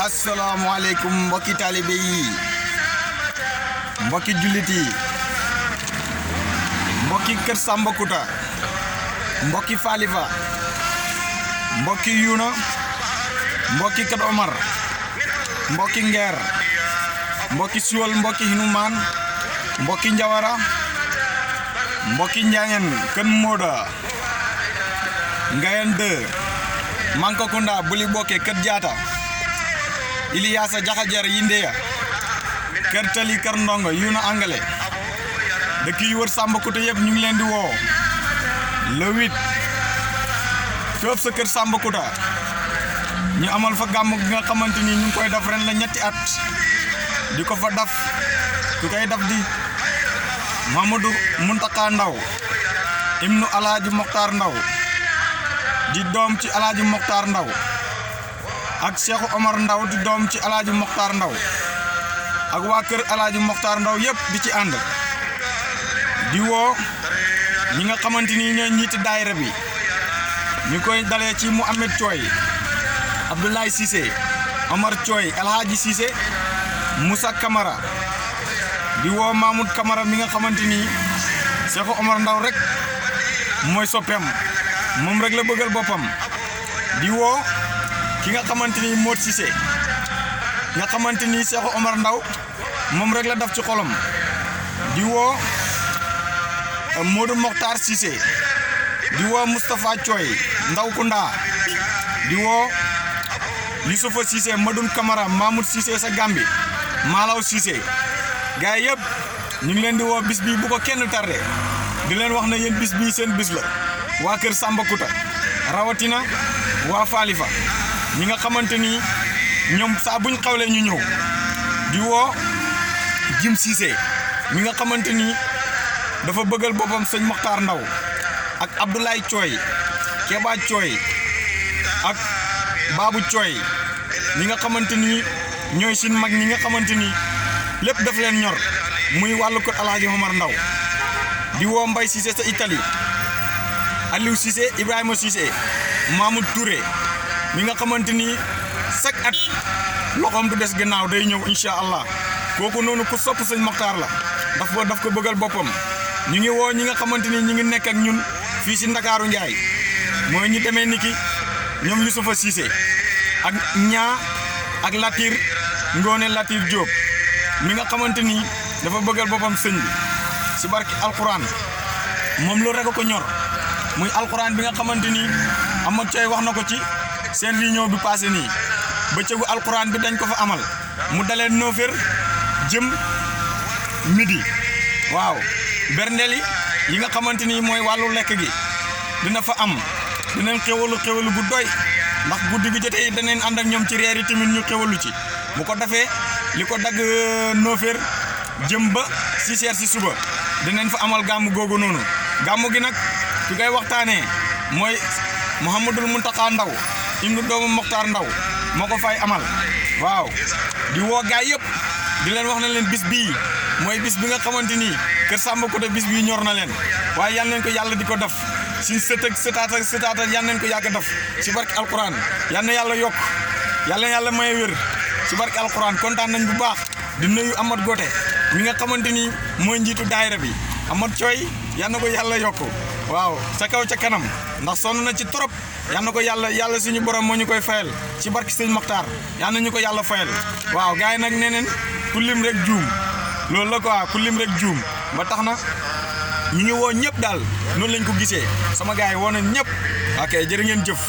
asalaamaaleykum mbokki taalibe yi mbokki jullit yi mbokki kër Samba Kouta mbokki Falifa mbokki Yuna mbokki Kër Omar mbokki Ngeer mbokki Siwol mbokki Hinumaan mbokki Njawara mbokki Njaañen Kën Mooda Ngayen 2 Mankokunda Buli Bokke Kër Jaata Iliyaasa Jaxajar Yindeya Kër Tali Kër Ndongo Yuna Angale dëkk yi wër Samba Kouta yëpp ñu ngi leen di woo le 8 fépp sa kër Samba Kouta ñu amal fa gàmm gi nga xamante ni ñu ngi koy def ren la ñetti at di ko fa daf ku koy daf di Mamadou Muntaka Ndaw ibnu Alaaji Mokhtar Ndaw di doom ci Alaaji Mokhtar Ndaw ak Cheikh Omar Ndaw di doom ci Alaaji Mokhtar Ndaw ak waa kër Alaaji Mokhtar Ndaw yëpp di ci ànd di woo ñi nga xamante ni ñooy ñiiti daayira bi ñu koy dalee ci Mouhamed Thioy Abdoulaye Cissé Omar Thioy Alhaji Cissé Moussa Camara di woo Mahmoud Camara mi nga xamante ni Cheikh Omar Ndaw rek mooy soppeem moom rek la bëggal boppam di woo ki nga xamante ni Mod Cissé nga xamante ni Cheikh Omar Ndaw moom rek la daf ci xolam di woo Modou Mokhtar Cissé di woo Moustapha Thioy Ndaw Kunda di woo Youssoufa Cissé Madoun Camara Mahmoud Cissé sa Gambi Malaw Cissé gaay yëpp ñu ngi leen di woo bis bi bu ko kenn tardé di leen wax na yéen bis bi seen bis la waa kër Samba Kouta rawatina waa Falifa ñi nga xamante ni ñoom saa buñ xawlee ñu ñëw di woo Jim Cissé mi nga xamante ni dafa bëggal boppam sëñ Mokhtar Ndaw ak Abdoulaye Thioy Keba Thioy ak Babou Thioy ñi nga xamante ni ñooy sin mag ñi nga xamante ni lépp daf leen ñor muy wàllu ko Alaaji Omar Ndaw di woo Mbay Cissé sa Italie Aliou Cissé Ibrahima Cissé Mamoud Touré mi nga xamante ni chaque at loxoom du des gannaaw day ñëw incha allah kooku noonu ku sopp sëñ Mokhtar la daf ko bëggal boppam ñu ngi woo ñi nga xamante ni ñu ngi nekk ak ñun fii si Ndakaaru Njaay mooy ñu demee niki ñoom Youssoufa Cissé ak ñaa ak Latir Ngoone Latir Diop mi nga xamante ni dafa bëggal boppam sëñ bi si barki alquran moom lu rek ko ñor muy alquran bi nga xamante ni Amath Thioy wax na ko ci seen réunion bi passé nii bëccëgu alquran bi dañ ko fa amal mu dalee 9h jëm midi waaw berndeli yi nga xamante ni mooy wàllu lekk gi dina fa am dinañ xewalu bu doy ndax guddi gi jotee danañ ànd ak ñoom ci reer yi tamit ñu xewalu ci bu ko defee li ko dagg 9h jëm ba 6h si suba dinañ fa amal gàmm googu noonu gàmm gi nag ki koy waxtaanee mooy Mouhamadul Muntaka Ndaw ibnu doomu Mokhtar Ndaw moo ko fay amal waaw di woo gaay yëpp di leen wax na leen bis bii mooy bis bi nga xamante ni kër Samba Kouta bis bii ñor na leen waaye yal nañ ko yàlla di ko def si sët ak sëtaat yal nañ ko yàgg def si barke alquran yal na yàlla yokk yal na yàlla may wér si barke alquran kontaan nañ bu baax di nuyu Amath Gote mi nga xamante ni mooy njiitu daayira bi Amath Thioy yal na ko yàlla yokk waaw ca kaw ca kanam ndax sonn na ci trop yal na ko yàlla suñu borom moo ñu koy fayal ci barke sëñ Mokhtar yal na ñu ko yàlla fayal waaw gars yi nag neneen ku lim rek juum loolu la quoi ku lim rek juum ba tax na ñi ngi woo ñëpp daal noonu lañ ko gisee sama gars yi woo nañ ñëpp ok jërë ngeen jëf